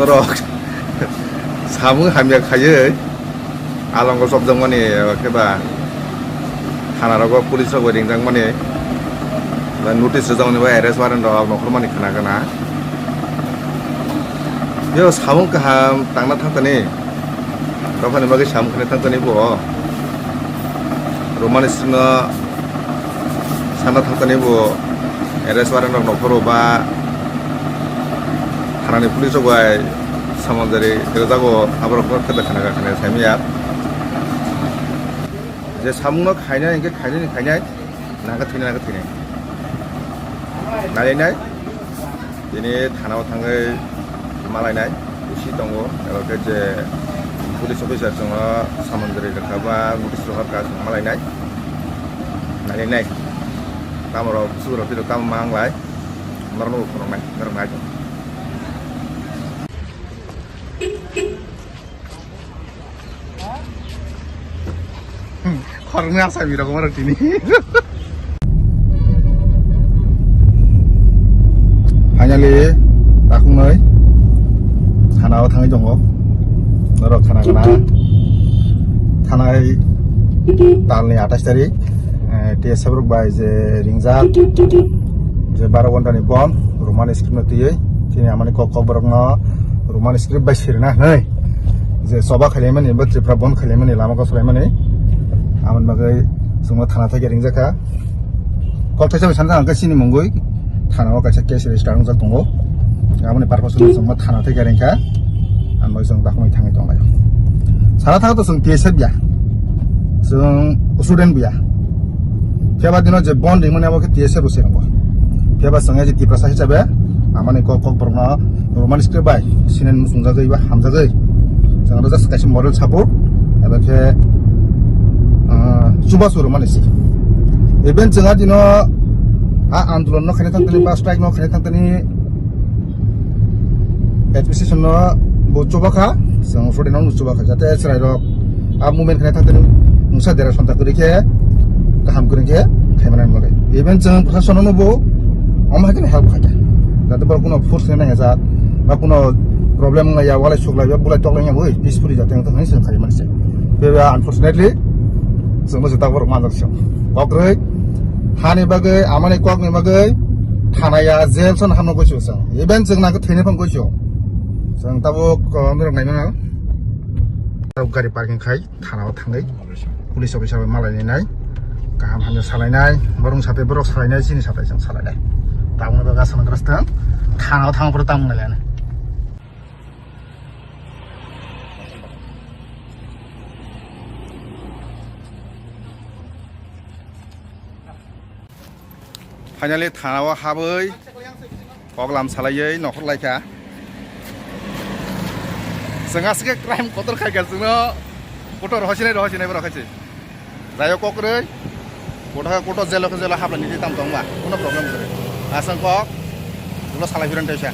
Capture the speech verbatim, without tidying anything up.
Norok samung hamya khaiwi alongo chopjakmani, eba khe ba thana rogo police rok bai ringjakmani, ba notice rwjakmani, ba arrest warrant rok nokhormani khna gana. Yo samung kaham tangna thangtani, dophani bagwi samung khna thangtani bo. Romani sino sana thangtani bo arrest warrant rok nokhoro ba thanani police rok bai samon jari rwjago, aborok no khe da khana ga khana saimaya. Je samung no khainai hwnkhe khainai ni khainai, nangkhe thwinai nangkhe thwinai. Nailainai. Tini thana o thangwi malainai, usi tongo, abo khe je police officer chwngno samon jari rwkha ba notice rohorkha chwng malainai, nailainai. Tamo rok, bwswk rok tamo manglai, norokno bo phunuknai, norok nai tong. Khoroknwi asai birok omo rok tini. Finally, takhungnwi thana o thangwi tongo. Norok khana gana thanai talni atais tarik, eh, T S F rok bai je ringjak, je baro ghonta ni bon, Roman script no twiwi, chini amani kok, kok borok no Roman script bai sirina hinwi je choba khailaimani ba Tripura bon khailaimani lama kok salaimani, amoni bagwi chwngno thana thai ringjakha. Kok thaisa bai sana thang khe chini mungwi thana o kaisa case register wngjak tongo. Aboni purpose no chwngno thana thai ringkha. Ang bai chwng dakhmai thangwi tonglai. Sara thang to chwng T S F ya. Chwng student buya. Phiya ba dino je bon ringmani abo khe T S F bo se wngo. Phiya ba chwng je Tiprasa hisabe amani kok, kok borokno Roman script bai sinen muchungjagwi ba hamjagwi. Chwng aro just kaisa moral support eba khe, ah, chubachu rwmani se. Even chwng a dino a andolon no khaina thangtani ba strike no khaina thangtani administration no bo chuba kha, chwng sori no chuba kha, jate chwrai rok a movement khaina thangtani mungsa dera sonta kwrwi khe kaham kwrwi khe khaimani bagwi. Even chwng prashason no bo omo hai kheno help kha khe, jate borok kuno force khaina nangya jat ba kuno problem wngya, walai suklai ba bulai toklai ya bwi peacefully jate wngthang hinwi chwng khaimani se. Tei unfortunately chwngno jota borok manjak se. Kokrwi hani bagwi, amani kokni bagwi thanaya jail son hamno goisu chwng. Even chwng nangkhe thwina phang goisu. Chwng tabuk, uh, norok naimano. Gari parking khai thana o thangwi police officer bai malai nai. Kaham hamya salai nai. Borok sathai borok salai nai, chini sathai chwng salai nai. Tabukno bagwi aswk nang kwrwstwng. Thana o thang phuru tamung nai lai nai. Finally, thana o habwi koklam salaiwi nokhor laikha. Chwng aswk khe crime kotor khaikha, chwngno kotor rohorsinai, rohorsinai borok hai se. Jai hok, kokrwi, kotor, kotor jelo khe jelo hablai nini tam tongma, kuno problem kwrwi. Aswk kok, ulo salai phirang kaisa.